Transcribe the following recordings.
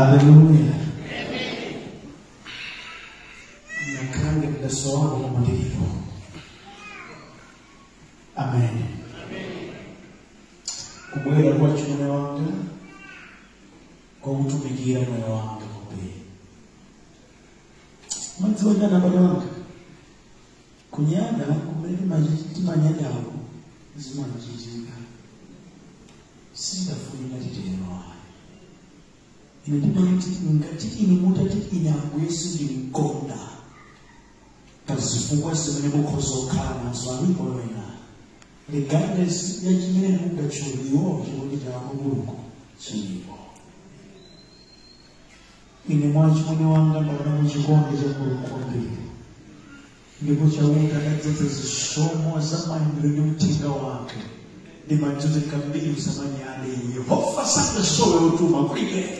Haleluya. Nakhange ndasowa koma ndilipo. Amen. Kubwera kwa chimwene wanga kwakutumikira moyo wanga kwambiri. Madziwa ndani abale wanga, kunyada kumene timanyadawo zimachitika. Sindafunika titero ayi. Ine ndimati ngati inu mutati ine Ambuye sindimkonda pazifukwa zimene mukhoza kukhala nazo alipo wena, regardless ya chimene mungatchuliwo chikondi cha Mulungu chilipo. Ine mwa chimwene wanga ndaona muchikondi cha Mulungu kwambiri, ndipo Chauta adadzaza zisomo za mayimbiro ndi uthenga wake. Ndimadzoza kambiri usamanyade Yehova sangasowe otuma kulibe.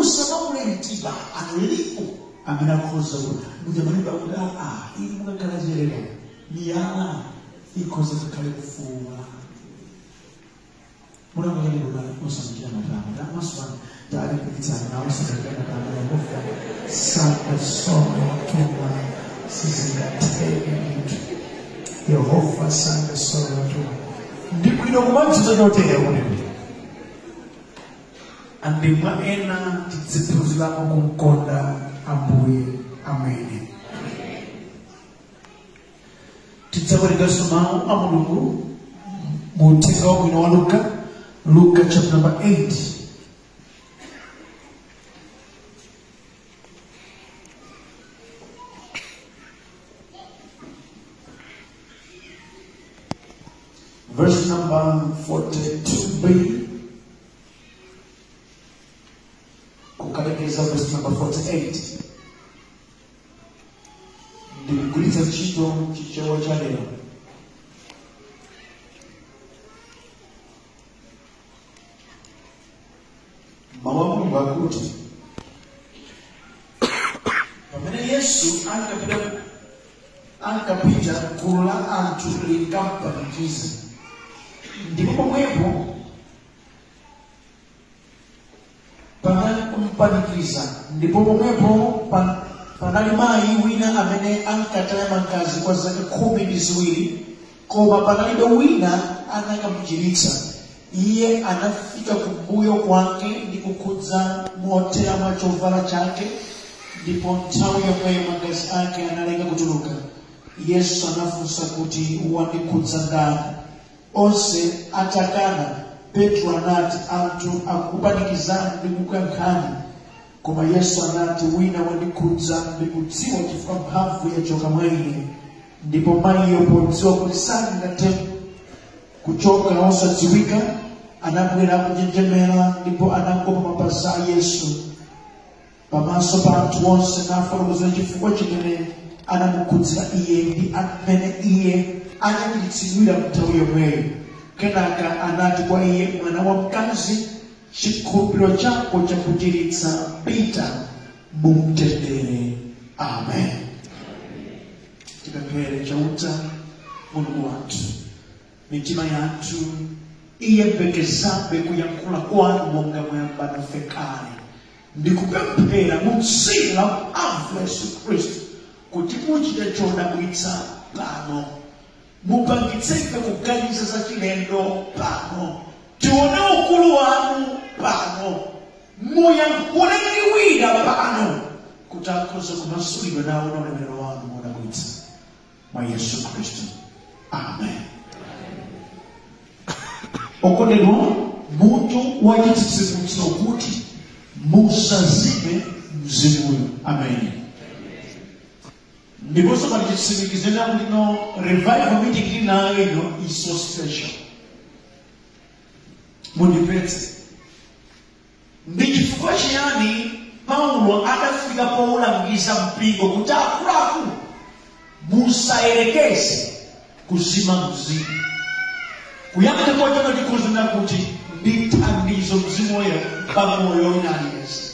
Usamamule mtima alipo amene akhoza mujamaneba kuti aa inu mukakhala cherero miyala ikhoza kukhale kufuula. Mulangakalekula osamukira matama tamaswana talimbikitsana nawo osamukira matama. Yehova sangasowe otuma, sizingatheke ndithu. Yehova sangasowe otuma. Ndi bwino kumadzuza chotere kunene andimwa ena tidziphunziramo kumkonda Ambuye amene. Tidzawerenganso mawu a Mulungu mu uthenga wabwino wa Luka, Luka chapter number 8. Verse number 42b. Kukalekeza verse number 48. Ndikugwiritsa ntchito Chichewa cha lero. Mawu a Mulungu akuti pamene Yesu ankapita gulu la anthu linkampanikiza, ndipo pomwepo panakumpanikiza, ndipo pomwepo panali mayi wina amene ankataya magazi kwa zaka 12, koma panalibe wina anakamuchiritsa. Iye anafika kumbuyo kwake ndi kukhudza mothera mwa chovala chake, ndipo nthawi yomweyo magazi ake analeka kutuluka. Yesu anafunsa kuti, wandikhudza ndani? Onse atakana, Petro anati, anthu akukupanikizani ndi kukuyankhani. Koma Yesu anati, wina wandikhudza, ndikudziwa chifukwa mphamvu yachoka mwa ine. Ndipo mayiyo podziwa kuti sangathe kuchoka osadziwika, anabwera kunjenjemera ndipo anagwa pa mapazi a Yesu pamaso pa anthu onse, nafotokozera chifukwa chimene anamukhudzira iye ndi amene iye anachiritsidwira nthawi yomweyo. Kenaka anati kwa iye, mwana wamkazi, chikhulupiriro chako chakuchiritsa, pita mumtendere. Amen. Tipemphere. Chauta Mulungu wathu, mitima yathu iyembekezabe kuyankhula kwanu monga mwayamba nafe kale. Ndikupemphera mu dzina la mphamvu la Yesu Khristu kuti muchite chodabwitsa pano, mupangitse ife kuganiza za chilendo pano, tione ukulu wanu pano, muyankhule ndi wina pano kuti akhoza kumasulidwa nawo na ulemerero wanu modabwitsa mwa Yesu Khristu. Amen. Okondedwa, mutu wa chitsitsimutso kuti musazime mzimuyo. Amen. Ndiponso pali chitsimikiziro kuti no revival meeting tili nayo ino is so special. Mundipetse. Ndi chifukwa chiyani Paulo adafika powulangiza mpingo kuti akuluakulu musayerekeze kuzima mzimu? Kuyankha kwachona tikuzina kuti ndi thandizo mzimu woyera pamoyo wina aliyense.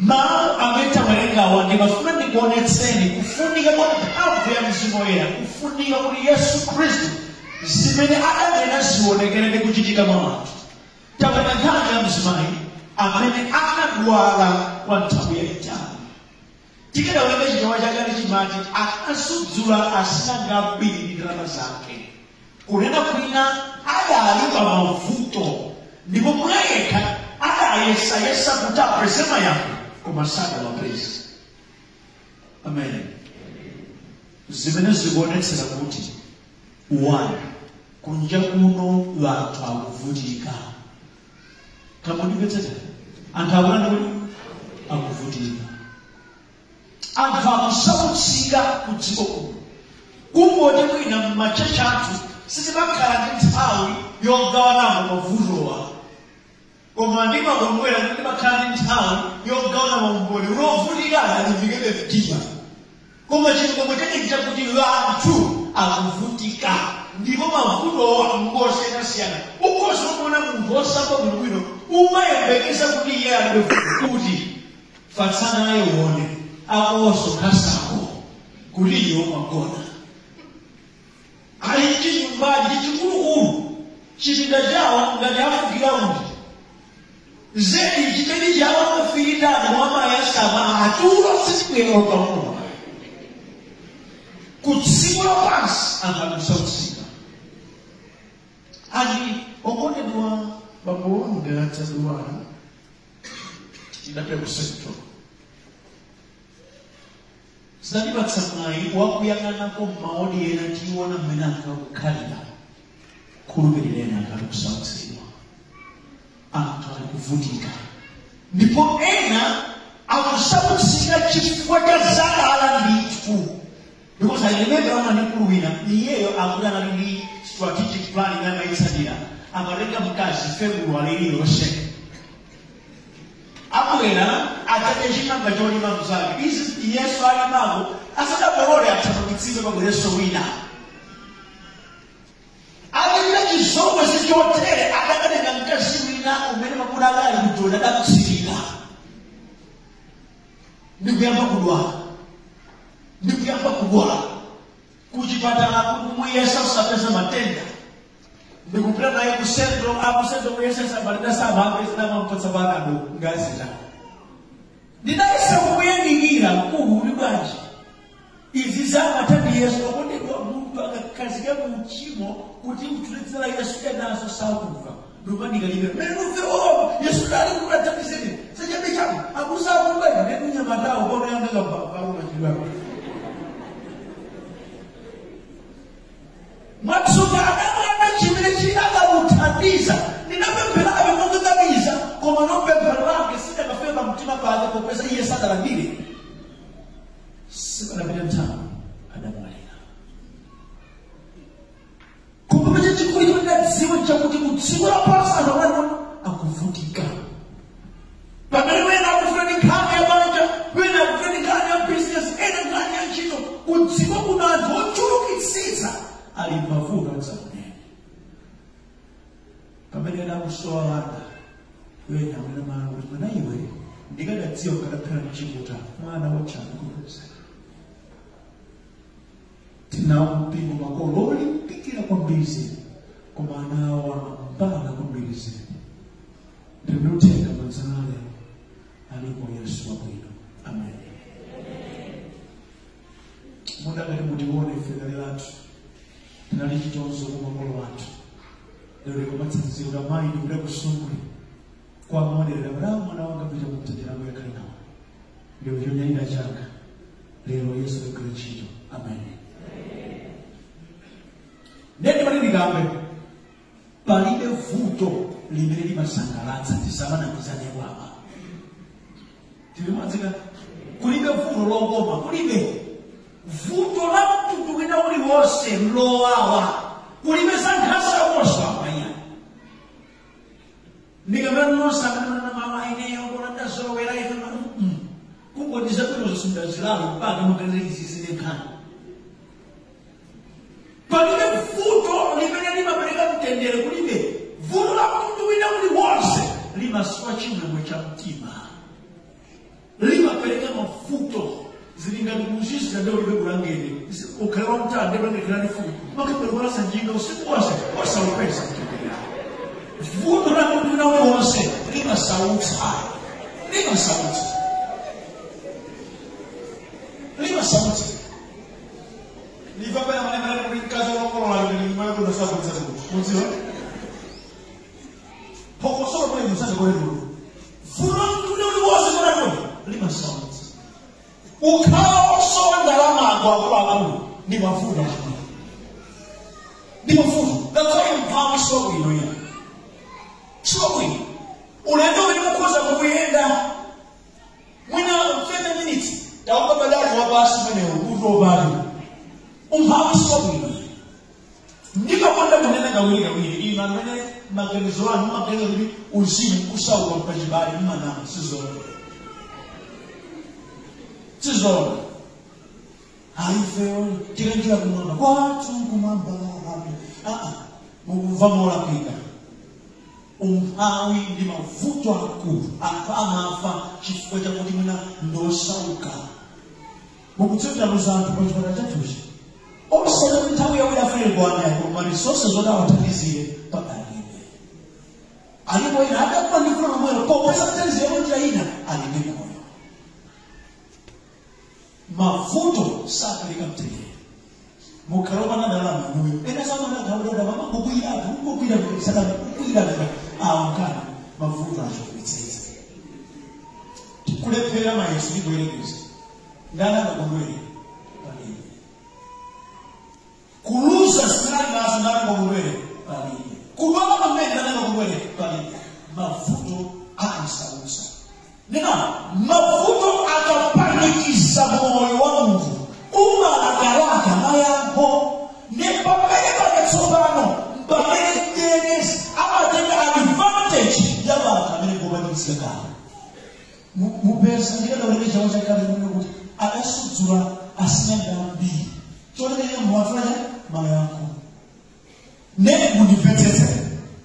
Mawu amene tawerengawa ndimafuna ndikuonetseni kufunika kwa mphamvu ya mzimu woyera, kufunika kuti Yesu Khristu zimene adanena zionekere ndi kuchitika mwa anthu. Tapeza nkhani ya mzimayi amene anadwala kwa nthawi yayitali. Tikadawerenga chichewa chakale chimati anasudzula asing'anga ambiri ndi ndalama zake. Kunena kwina adali pa mavuto ndipo mwayekha adayesayesa kuti apeze mayankho koma sadawapeze. Amen. Zimene zikuonetsera kuti 1 kunja kuno anthu akuvutika. Kamundimvetsetsa? Anthu akulanda kuti akuvutika. Anthu akusautsika ku dziko kuno. Kungoti mwina m'machechi athu sitimakhala ndi nthawi yogawanamo mavutowa. Koma ndimakondwera kuti ndimakhala ndi nthawi yogawana maumboni ulovutika alimbikebe mtima. Koma chilungamo chake chakuti anthu akuvutika ndipo mavutowa ngosiyanasiyana. Ukhoza kuona munthu wosamba bwinobwino umayembekeza kuti iye alibe kuti fatsana naye uone akonso khasako kuti iye umagona. Ali chinyumbachi chikulukulu chipinda chawo ngati afukira undi zedi chimene chawo amafiritana mwamayasama atulo sizibwera pamuna ku dziko lapansi anthu akusautsika. Andi okondedwa bambo wanga atadwala tidapita ku Central. Zinatipatsa mwayi wakuyang'anako m'maodi ena tiona mmene anthu akukhalira. Khulupirireni anthu ali kusautsidwa, anthu ali kuvutika, ndipo ena akusautsika chifukwa cha zadala ndithu. Because I remember amuna mkulu wina iyeyo akuti anali ndi strategic plan imene amayitsatira. Amatenga mkazi February iliyonse abwera adzadya chimanga cholima mzake. Izi Yesu alimako asadakolole athamangitsidwe pabwerenso wina. Alina chizolowezi chotere adakatenga mkazi wina umene mwamuna akali kujoni adamutsirira ndikuyamba kudwala. Ndikuyamba kudwala kuchipatala kumuyesa usapeza matenda. Ndikupita naye ku Central, aku Central kuyesesa matenda samapeza namamupatsa panado ngazi zawo. Ndinayesa kumuyandikira mkulu uli bwanji izi zamatandi Yesu okondedwa munthu akakhazika mu uchimo kuti mtuletsera Yesu enaso sakufa. Ndikumanikalibe mmene numve oh Yesu dali kulathandizeni sachabe chako akusakuba ndikunyamatawo paoneyanga kabva mwatsuka adamwana chimene chidakamuthandiza. Ndinapemphera abe mongakamiza koma nopemphero lake sidakafika mtima pake popeza iye sadalandire. Sipanapita nthawi adamwalira. Koma chachikulu chimene ndadziwa chakuti ku dziko lapansi anthu amene akuvutika. Pamene wena akufuna ndi nkhani ya banja, wena akufuna ndi nkhani ya business, ena nkhani ya ntchito, ku dziko kuno anthu ochulukitsitsa ali mavuto adzaoneni. Pamene ena akusowa ana, wena amene malo kuti mwana iwe ndikadadziwa ukadaphera mchiputa mwana wotchana kupeza. Tinawo mpingo makolo olimbikira kwambiri koma ana awo amambala kwambiri zedi. Ndinothenga madzana lero alipo Yesu wabwino. Amen. Mudakati mutione ife kale lathu tinali chitonzo kwa makolo athu. Lero likomatsanziro mayi ndikuda kusungwi kwa maonerera kuti mwana wanga pita kumtendera yakhale nawo. Ndiwo chonyalira changa lero Yesu akugwira ntchito. Amen. Ndende pali ndikambe palibe vuto limene limasangalatsa tisamanamizane bwaba. Tilimadzika kulibe vuto lokoma, kulibe vuto la mtundu wina uliwonse lowawa, kulibe zankhasa wonse amaiya. Ndikamera nosanganana mama ineyo kona ndazolowera ife kungoti zabwino zosindazilalo mpaka muganize izi zine nkhani. Palibe vuto limene limapereka mtendere, kulibe vuto la mtundu wina uliwonse limaswa chimwemwe cha mtima, limapereka mavuto. Zilingati kuzizira ndio libe kulangeni ukhale wamtanda ndiye kulangeni fuku makabwera kulasa njinga usiku wonse osaupeza mtendere. Vuto la mtundu wina Limasautsa. Limasautsa. Limasautsa. Ndipapena manene kuti mkazi walongolola ndimanakudosakuza mudziwa phokosolo mune musazikolelulu vulo uliwose konatoni limasautsa. Ukhala osowa ndalama ako akuluakulu ndi mavuto akulu. Ndi mavuto. Ngakhale mphamvu siwabwino ina. Siwabwino. Ulendo umene mukhoza kuyenda mwina 30 minutes tauka badali wapasi menewo kuti opali. Umphawi siwabwino. Ndikakonda kunena kawiri kawiri inu amene maganizo anu maganizo kuti uzimu kusauka pachibale mmanama sizoona. Sizoona. Aifeyo tikanjira kumwamba kwathu kumwamba mukumva molakwika. Umphawi ndi mavuto akulu. Anthu amafa chifukwa chakuti mwina ndosauka. Mukutsotera anthu pa chipatala chathuchi. Osati nthawi yakuti afanire kuwanayo koma resources zoti awathandizire pakalibe. Alipo ina adakuwa ndifuna mamwero koma osathandizire mwanjira ina ali ndi moyo. Mavuto sapereka mtendere. Mukhala opanda ndalama inuyo. Ena samanakhala mama kukwira kukwira sadaka kukwira awankana mavuto achokubetsetsa. Kulephera mayeso ndi kuyerekeza. Ndani angakondwere? Palibe. Kuluza sinali nazo ndani angakondwere? Palibe. Kudwala pamene ndani angakondwere? Palibe. Mavuto amasautsa. Nena mavuto akapanikiza moyo wa munthu umalakalaka mayankho ndi pamene pakatsopano pamene mdierekezi amatenga advantage ya anthu amene ngopanikizika kale. Mupeza ndikadaoneka chawo chakale kumene kuti adasudzula asing'anga ambiri chooneka muwafanya mayankho. Ne mundimvetsetse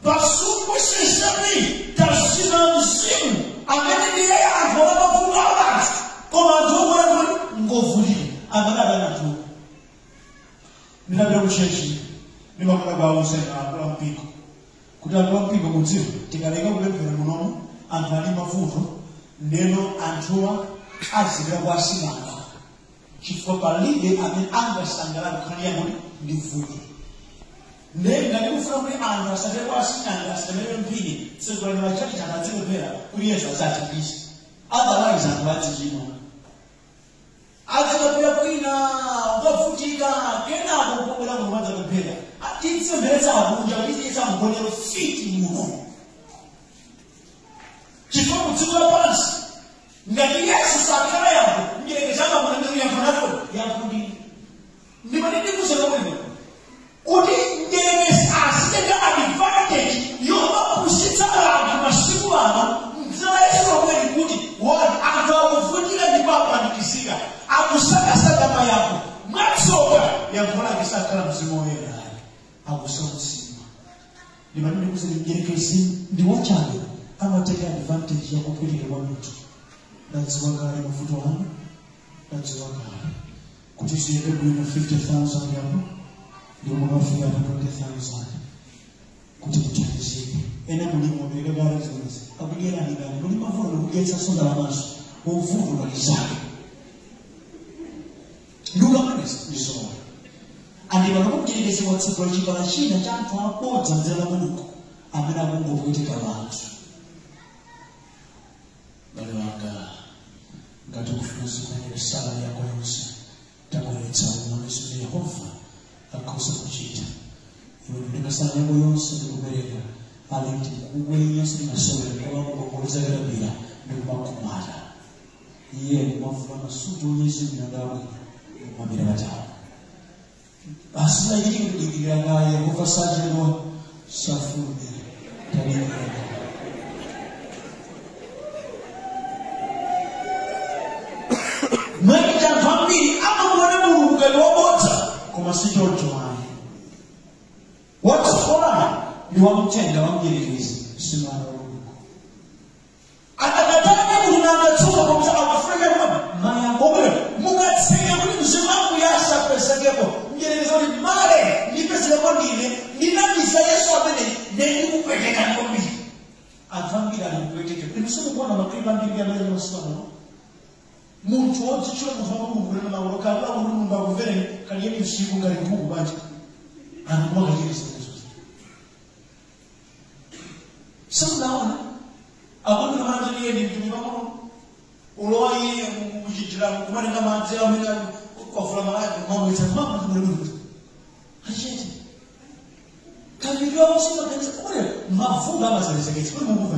pasungwe sisemi tasina mzimu amene ndiye yankho la mavuto a anthu koma anthu okuona kuti ngovutika akadada anthu. Ndinapita ku chechi ndimakhala kwawuza akulu ampingo kuti akulu ampingo mudziwe tikaleka kupemphera munomu anthu ali mavuto ndeno anthuwa azipita kwa asing'anga chifukwa palibe amene angasangalale kukhali yakuti ndi vuto. Ndiye ngati mufuna kuti anthu asapite kwa asing'anga asatemere mphini tsegulani machachi anthu azipemphera kuti Yesu azathandize. Otherwise anthu azichimwa. Adzakapita kwina ukavutika kenako kubwera muno adzakapemphera. Titsempheretsa akunja kuti tiyesa mgonero fiti muno. Chifukwa kudziko lapansi ngati Yesu sakhala yankho mdierekezi amakunena yankho nato yankho ndi ndimati ndikuuza bwino kuti mdierekezi azitenga advantage yomapusitsa anthu masiku ano mdzina la Yesu lomweli kuti wani anthu akuvutika ndipo apanikizika akusakasaka mayankho mwatsoka yankho lake sakhala mzimu woyera akusautsidwa. Ndimati ndikuuza mdierekezi ndi wachabe amatenga advantage yakupweteka kwa munthu. Ndadziwa kale mavuto anu, ndadziwa kale kuti ziyende bwino 50,000 yapo ndipo mukafika pa 20,000 kuti muthandizike. Ena mulimu wapereka kale zimenezi akudyerani kale muli mavuto ndikudyetsanso ndalamazo uvuto palizake. Ndikukamaneza ndizoona. Andi pano mdierekezi watsegula chipala china cha anthu abodza mdzina la Mulungu amene akungopweteka anthu. Bale wanga ngati ukufuna zimene sala yako yonse tabweretsa uone zimene Yehova akhoza kuchita. Iwe ndikutenga sala yako yonse ndikupereka ali ndikubwenya sindinasowera koma kungongolezakirabira ndikumakumata. Iye ndimavula masuti onyezimira ndabwino ndikumapita patali. Asina chiti kudikirira kaye Yehova sachedwa safulumira tadikira. Mwenje anthu ambiri amamuona Mulungu ngati wabodza koma si choncho ayi. Watsopano ndi wamthenga wa mdierekezi si mwana wa Mulungu. Akakatani Mulungu angatsuka komza akufuna kwamba mayankho omwe mukatseka kuti mzimu wangu yasapezekepo mdierekezi kuti male ndipezekeko ndine ndinabisa Yesu amene ndikupwetekani kwambiri. Anthu ambiri ali kupweteke. Inu simukuona makristu ambiri amene masiku munthu wodzitchula munthu wa Mulungu kunena mawu kakula kuti Mulungu akumvereni kaliyeni usiku ngati nkhuku banja anthu kumakachita zimenezo. Simunaona akondera mana kuti iye ndi mtumiki wa Mulungu ulowa iye kuchitira kumatenga madzi amene kwavula malaya kumamwetsa mamwe achete kalidwa usimaganiza kule mavuto amazalezeketsa kuli mukuva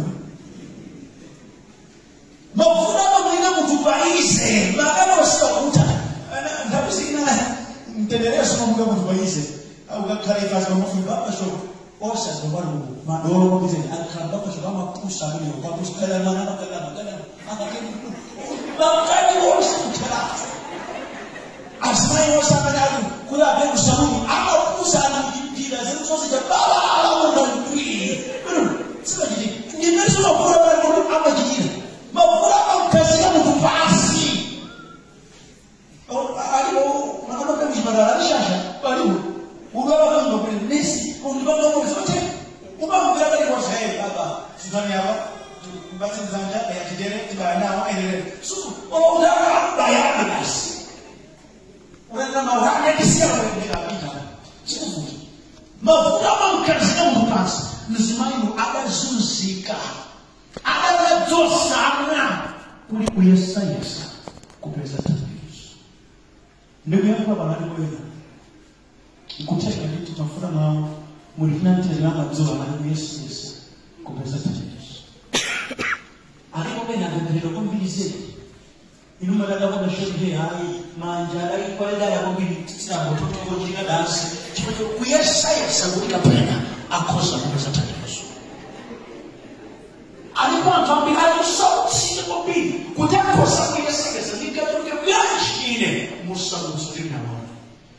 mavuto amamwina munthu paize makanosa kuta nthawi zina mtendereso mamuka munthu paize ukakhala ifazi pamafupi papasho onse azimabali madolo kwabizeni akhala papasho amapusa amene kwapusa kalamana makalama kalama akakeni makani onse kutheratu azimayi onse amene ali kuti apite kusaluni amapusa anamupira zinthu zonse chabalala munangwiri simachitika ndimenso mavuto amene amachitira mavuto amamkhazika munthu pansi alipo makamaka mchipatala alishasha palipo udwala pamwe nesi undipanga umamvera kali konse baba sudani apa mbatsi mzanja yachitere tibaya nawo enere so olondaka bayani basi unaenda maurani akisiya kuendeka sikuvuta mavuto amamkhazika munthu pansi mzimayimu adazunzika adaladzosana kuli kuyesayesa kupeza thandizo ndikuyankhula panali poyera nkutheka ndithu tafuta mawu muli tinamtezeranga dzuwa anali kuyesayesa kupeza thandizo alipo pena apemphero kwambiri zedi inu madada shoti hayi manja adalikwalidala kwambiri tirambototokochika dansi chifukwa kuyesayesa kuti kapena akhoza kupeza thandizo alipo anthu ambiri alikusautsika kwambiri kuti akhoza kuyesayesa ndikatuluke bwanji ine musamutsutinaona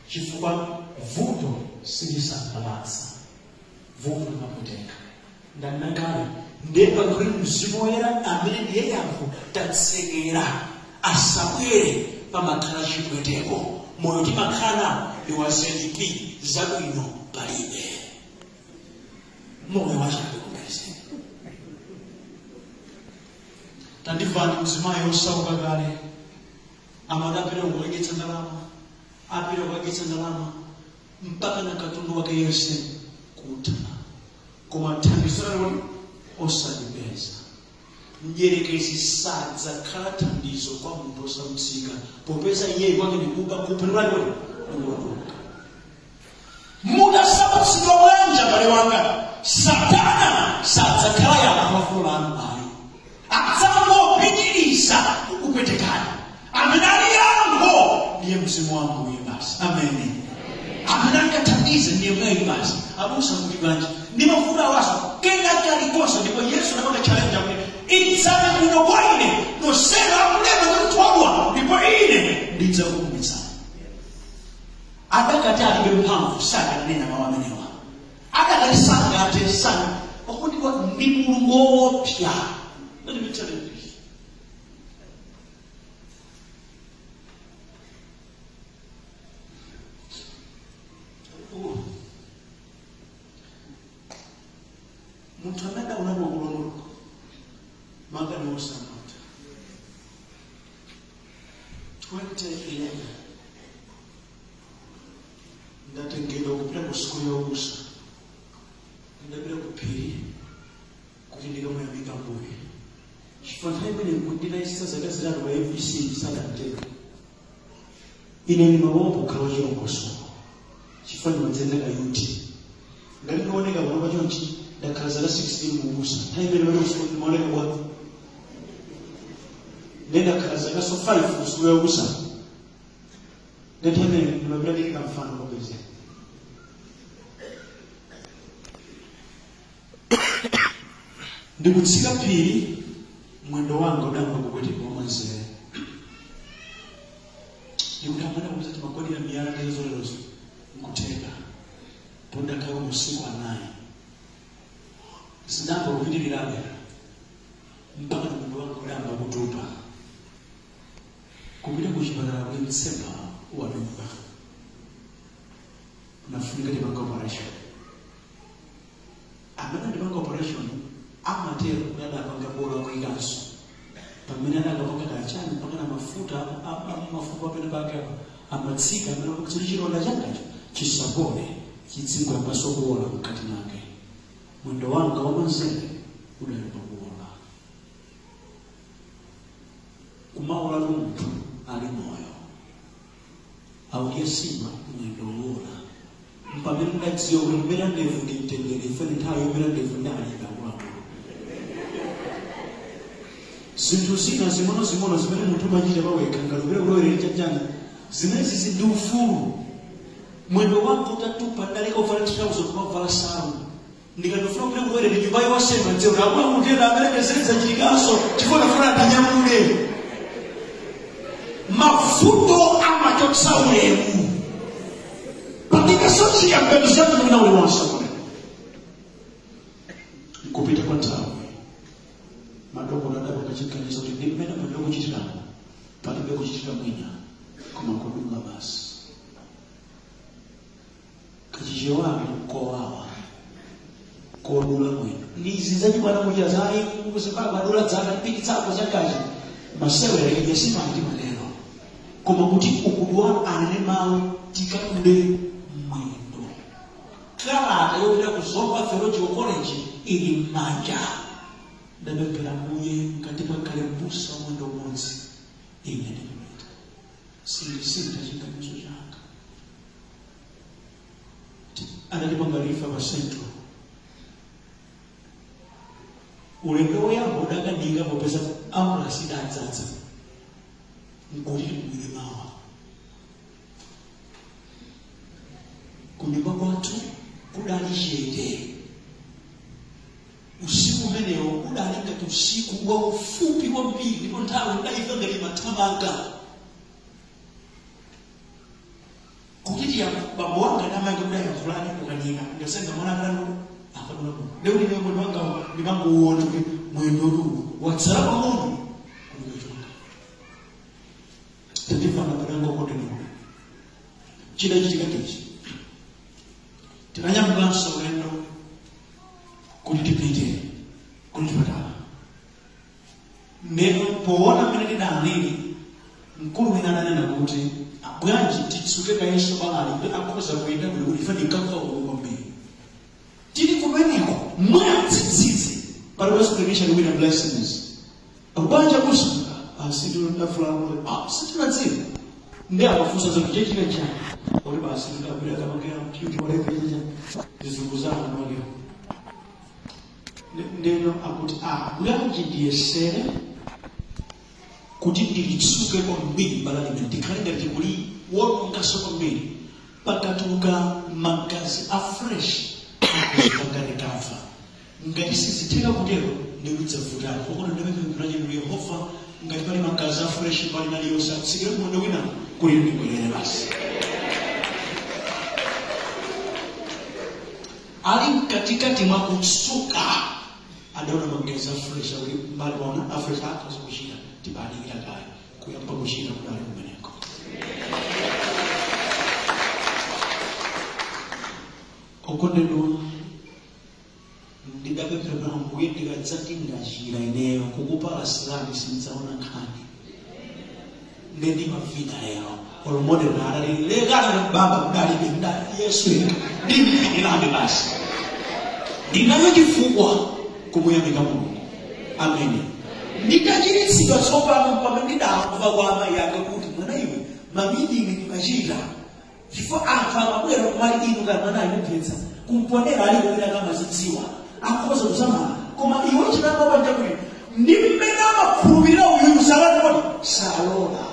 chifukwa vuto silisangalatsa vuto limapweteka ndanakale ndiye pakuti Mzimu Woyera amene ndiye yankho tatsekera asabwere pamakhala chipweteko moyo timakhala nawo ndi wa ZP zabwino palibe moyo wachabe kupezeka. Tandimvani mzimayi osauka kale amadapita kukadyetsa ndalama apita kukadyetsa ndalama mpaka na katundu wake yense kutha koma thandizo lalo osalipeza. Mdierekezi sadzakhala thandizo kwa munthu osautsika popeza iye kwake ndikuba kuphendulani kuti ndikuwaduka mutasautsidwa bwanji abale wanga Satana sadzakhala yankho mavuto anu ayi adzangopitiriza kukupwetekani amene ali yankho ndiye Mzimu wa Ambuye basi. Ameni. Amene angathandize ndiye mweyi basi abusa kuti bwanji ndi mavuto awaso kena kalikonse ndipo Yesu anapanga challenge akuti idzani kuno kwa ine nonsenu akulema ndi kuthodwa ndipo ine ndidzakupumulitsani. Adakati alibe mphamvu sakanena mawu amenewa adakati sangathe sana pakuti ndi Mulungu woopsa. Let me tell you this. Munthu amene adaonapo kulongoloka makani osamata 2011 ndatengedwa kupita ku sukulu yobusa ndapita ku phiri kuti ndikamuyamika Ambuye chifukwa nthawi imene ndinayesesa zaka zitatu pa ABC sadamtero ine ndimaopa kukhala wachilongosoko chifukwa ndimadzenda kayuti ngati ndioneka pano pachonchi ndakhala zaka 16 mubusa nthawi imene pali kusukulu ndimaoneka bwa ndendakhala zaka so 5 kusukulu yobusa ndenthawi imene ndimapita ndili kamfano kopezeka ndikutsika phiri mwendo wanga udamba kupweteka wamanzere ndikuti amene akuti timagwadira miyala ndi zolerozo nkutheka pondakhala usiku anayi zidamba kupitirirabe mpaka mwendo wanga udamba kutupa kupita kuchipatala kuli mtsempha waduka unafunika ndipanga operation amene ndipanga operation Amatero kuti adapanga bola kuikanso pamene adakapanga kachani mpakana mafuta mafupa pene pake amatsika amene kuti chilonda changacho chisapole chidzingoyambanso kuwola mkati mwake. Mwendo wanga wamanzere udayamba kuwola. Kumawola munthu ali moyo awudye sima mwendo wola mpamene mudadziwa kuti kumera ndevu ndi mtendere ifene nthawi yomera ndevu ndalibe akuluakulu. Zinthu zina zing'onozing'ono zimene munthu umachita pawekha ngati kupita kulowera chachana zimenezi ndi ufulu. Mwendo wanga utatupa ndaleka uvala thirauzo kumavala salu ndikatofuna kupita kulowera ndi nyumba yosema nzeru akuluakulu amene zilizachitikanso chifukwa ndafuna ndinyamule. Mavuto amachotsa ulemu patikaso chiyembekezo cha mtundu wina uliwonse. Nkupita kwa nthawi madokotala adapanga chiganizo kuti ndi mmene mwendo kuchitiramo palibe kuchitira mwina koma kudula basi. Kachichewake kowawa kodula mwendo nizi zachibwana kuchita zayi kuzimbabwe adula dzaka mpikitsako chakachi masewera ijesimati malero koma kuti ukudwala anene mawu tikadule mwendo. Kalata yopita ku Zomba Theological College ili m'manja. Ndapemphera Mbuye mkati mwakhale mbusa wa mwendo umodzi ine ndikupita sindisintha chiganizo changa. Adatipanga lifa pa Central ulendo woyamba udakanika popeza ambulasi idadzadza nkuti timugwire mawa. Kunyumba kwathu kudali chete. Usiku umenewo udali ngati usiku waufupi kwambiri ndipo nthawi idaifa ngati mathamanga. Kuti bambo wanga namake kudayankhulani kukanika ngasenga mwana akadula akadula muno lero ine mwendo wanga ndimanguwona kuti mwendodu watsala pang'ono kukachoka. Tandifana padango kotenero chidachitika ndichi tinanyamukanso ulendo kuti tipite kuchipatala. Ndipo poona mmene tidalili mkulu wina adanena kuti bwanji titsuke kayenso balali kuti akhoza kuyenda bwino kuti ife ndinkamva ululu kwambiri. Tili kumeneko mwadzidzidzi paliponso kulimisha wina blessings akubanja kusa asitulafula situnadziwa ndi akafunsa zinthu chechika chani kuti basi ndidabwera kamangera mtiyuti whatever chicha zizunguzana mwakeo ndeno akuti bwanji ndiyesere kuti ndilitsuke kwambiri bala limene ndikhale ngati kuli wonongaso kwambiri pakatuluka magazi a fresh akuzipanga ngati sizitheka kutero ndikudzavutani okuti ndimepemphera Yehova ngati pali magazi a fresh pali naliyonse atsikire mwendo wina kuti ndibwerere basi. Ali mkatikati mwa kutsuka adaona magazi a fresh akuti mbali waona a fresh akhoza kuchita tibadikira kale kuyamba kuchita kudali kumeneko. Okondedwa ndidapemphera Ambuye ndikadzati ndachira ineyo kukupalasirani sindidzaona nkhani ndendimavina lero olomodera adalilekana baba mdalibe mdali Yesu yekha ndimvinirani basi ndinayo chifukwa kumuyamika Mulungu. Amene nditachiritsidwa tsopano pamene ndidamva kwa amayi anga kuti mwana iwe mamidini ndimachita chifukwa anthu amabwera kumali inu kaya mwana ayimuphetsa kumponera aliko wina kamazidziwa akhoza kusamala koma iwe chinangopanja kuti ndi mmene amakhulupirira uyu salati kuti salola.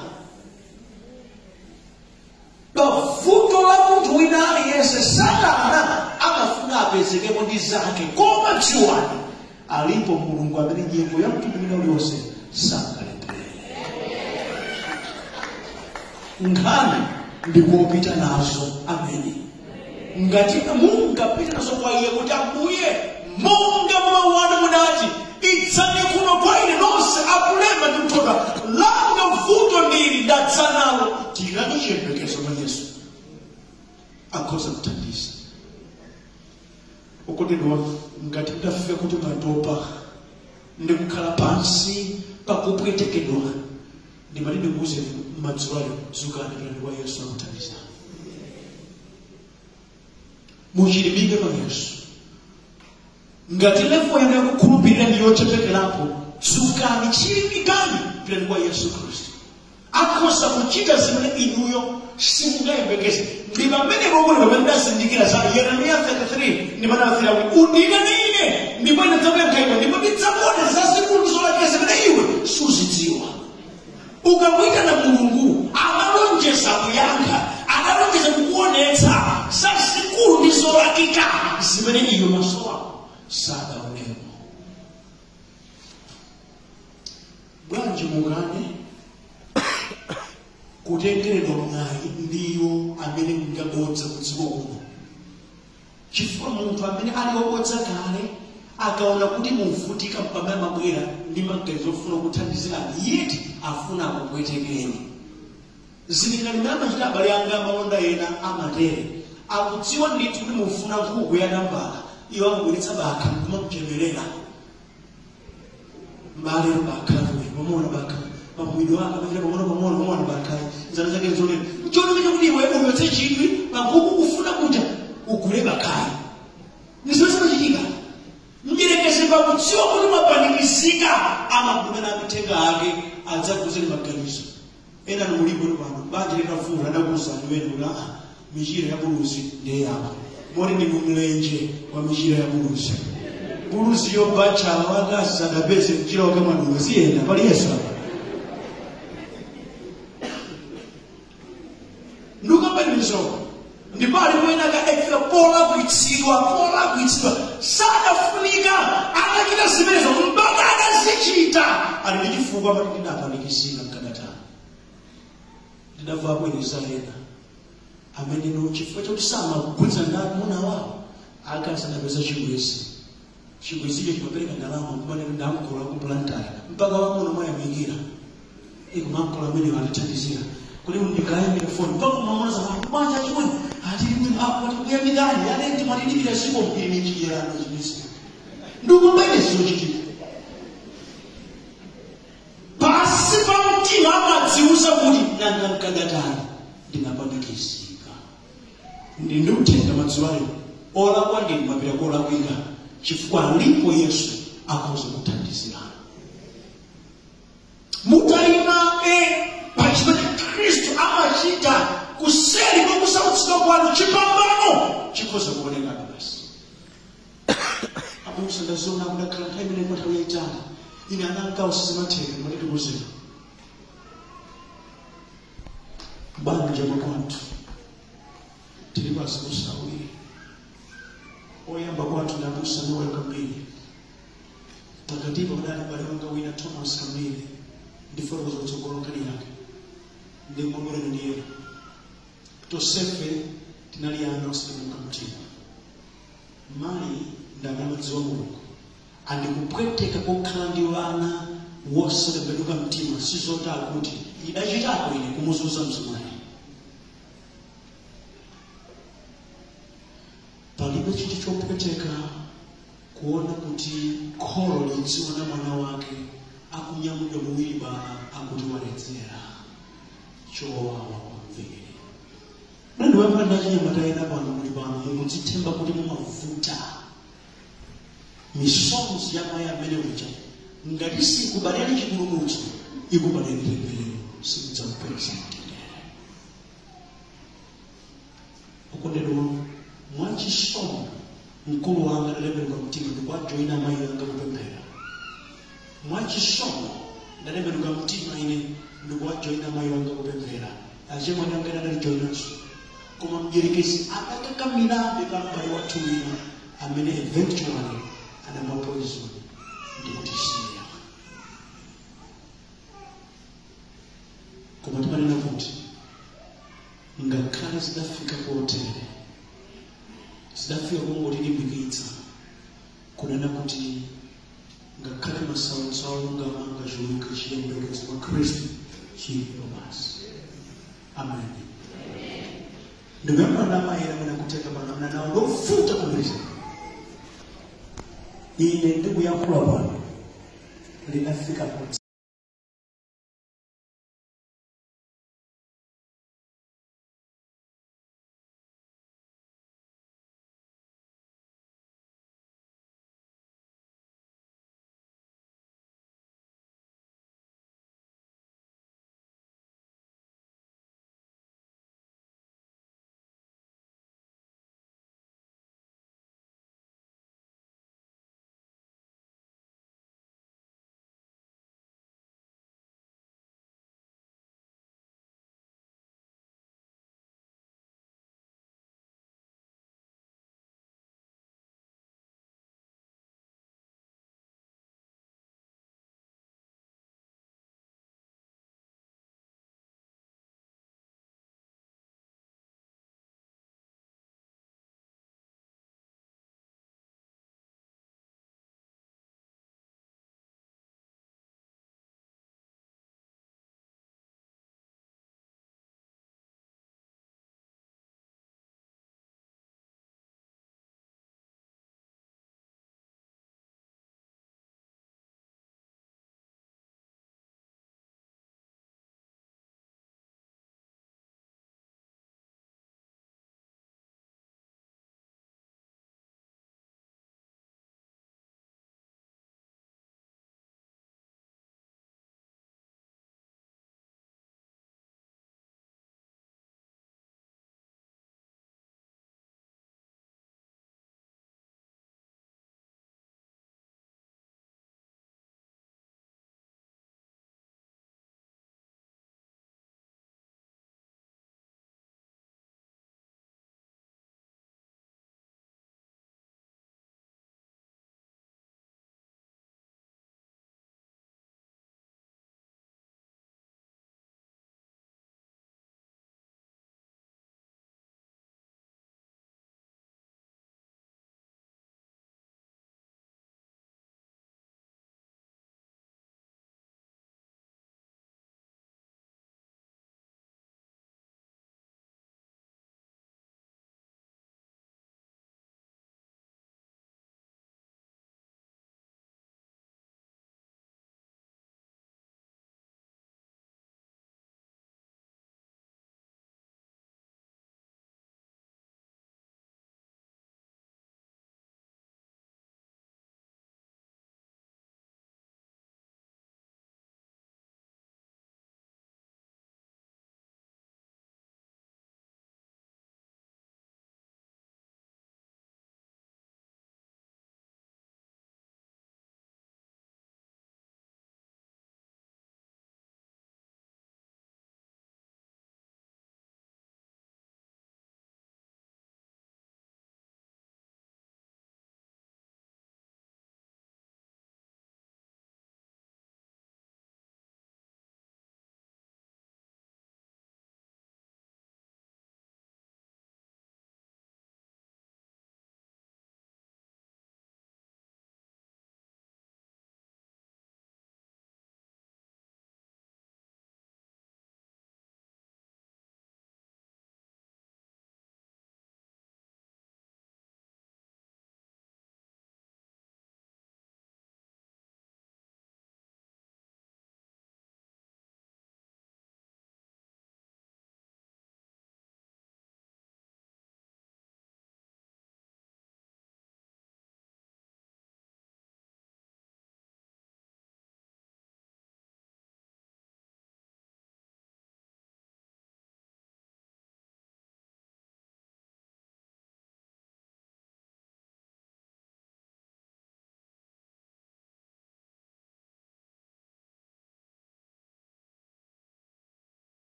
Pavuto la munthu wina aliyense Satana amafuna apezekepo ndi zake koma dziwani alipo Mulungu amene nyengo ya mtundu wina uliwonse sangalephere. Nkhani ndikupita nazo. Amene ngati mungapita nazo kwa iye kuti Ambuye monga mawu anu munati idzani kuno kwa ine nonse akulema ndi kuthoka langa vuto ndili ndadza nalo tinacho chiyembekezo mwa Yesu akhoza kuthandiza. Okondedwa Ngati mutafika kuti mwatopa ndikukhala pansi pakupwetekedwa, ndimati ndikuwuzeni madzulo alero, dzukani, pitani kwa Yesu, akuthandizani. Muchilimike pa Yesu. Ngati level yanu yakukhulupirira ndi yochepekerapo, dzukani, chilimikani, pitani kwa Yesu Khristu. Akhoza kuchita zimene inuyo simungayembekeze. Ndi pamene pomwe pamene ndazindikira za Yeremiya 33 ndi manafira kuti, "Undiyitane ine, ndipo ine ndidzakuyankha iwe, ndipo ndidzakuona zazikulu zolakika zimene iwe suzidziwa." Ukamuyitana Mulungu, amalonjeza kuyankha, analonjeza kukuonetsa zazikulu ndi zolakika zimene iwe maso ako sadaonemo. Bwanji mukane kutengeredwa mwayi ndiwo amene mungabodza ku dziko kuno? Chifukwa munthu amene ali wobodza kale akaona kuti muvutika, mpamene amabwera ndi maganizo ofuna kuthandizirani, yeti afuna akupwetekeni. Zindikirani mmene amachita abale anga amalonda ena amatere. Akudziwa ndithu kuti mufuna nkhuku ya nambala, iwo amabweretsa bakha kumakuchemerera, mbale, bakha pamona, bakha mamwidwe ake amachita pang'ono pang'ono pang'ono, bakha nzala zake zolera, cholinga kuti iwe uyotse chidwi pa nkhuku kufuna kuja, ugule bakhayi. Ndizimene zimachitika. Mdierekezi pakudziwa kuti mwapanikizika, amagumana amithenga ake adzakuzeni maganizo. Ena mulipo pano, banja litavula adakuwuzani wene kuti, "Aa, michira ya buluzi ndiye yapa moti ndinu mlenje wa michira ya buluzi." Buluzi yobatchala wakazi sadapeze mchira wake mwaduka ziyenda pali Yesu apa. Ndikambanizo ndipo alipo ena akadafika polakwitsidwa, polakwitsidwa, sadafunika akachita zimenezo, mpaka adazichita ali ndi chifukwa, amati, "Ndinapanikizika, mkadatana ndidamva abwereza." Ena amene no chifukwa chakuti samagwirizana ndi amuna wawo, akazi adapeza chibwenzi, chibwenzicho chimapereka ndalama, kumanena ndamkola ku Blantyre, mpaka wamuna mwayamikira ikumankola amene atithandizira kuti ndikayambira foni, mpaka mamuna za banja chimwe atili bwino apo tikuyamikani ane timwatilipira siko mpiri chiyerano chimisi. Ndikumbene zochitika pasi pa mtima, amadziuza kuti, "Nanga mkadatani? Ndinapanikizika." Ndi ndikuthenga madzulo alero, olakwa ndinu, mapira kolakwika, chifukwa alipo Yesu akhoza kuthandizirana. Mutayimabe pa chimene Khristu amachita kuseri kwa kusautsidwa kwanu, chipambano chikhoza kuonekabe basi. Abusa, ndaziona kudakhala nthawi imene kwa nthawi yayitali ine ana sizimatheka. Ndimati banja mwakwathu tili abusa awiri. Oyamba kwathu ndi abusa Noel Kambiri. Pakatipo padali m'bale wanga wina, Thomas Kambiri, ndifotokoza kutsogolo nkhani yake, ndi ngongoleni ndiyena. Tonsefe tinali ana osatembenuka mtima. Mayi ndi amene amadziwa Mulungu. Andikupweteka kokhala ndi wana wosatembenuka mtima sizota kuti idachitako ine kumuzunza mzimayi. Palibe chinthu chopweteka kuona kuti kholo lidziona mwana wake akunyamulidwa muwilibala, akuti waledzera. Chowawa kwambiri. Mlendo wapanda ndachinyamata ena pano, muli pano, mukudzithemba kuti mumavuta. Misonzi ya mayi amene uja, ngati sikubaleni chipulumutso, ikubaleni temberero, simudzamupeza mtendere. Okondedwa, mwachisomo mkulu wanga adatembenuka mtima ndikuwajoyina amayi anga kupemphera. Mwachisomo ndatembenuka mtima ine ndikuwajoyina amayi anga kupemphera. Achemwali anga adalijoyinanso, koma mdierekezi adakakamirabe pa m'bale wathu wina amene eventually anamwa poison ndikutisiya. Koma timanena kuti ngakhale zidafika potere, zidafika kungotilimbikitsa kunena kuti ngakhale masautso olungama angachuluke, chiyembekezo mwa Khristu chilipo basi. Amen. Ndikuyamba ndi amayera amene akutenga pano, amene nawo ndovuta kugwirizana. Ine ndikuyankhula pano, linafika ku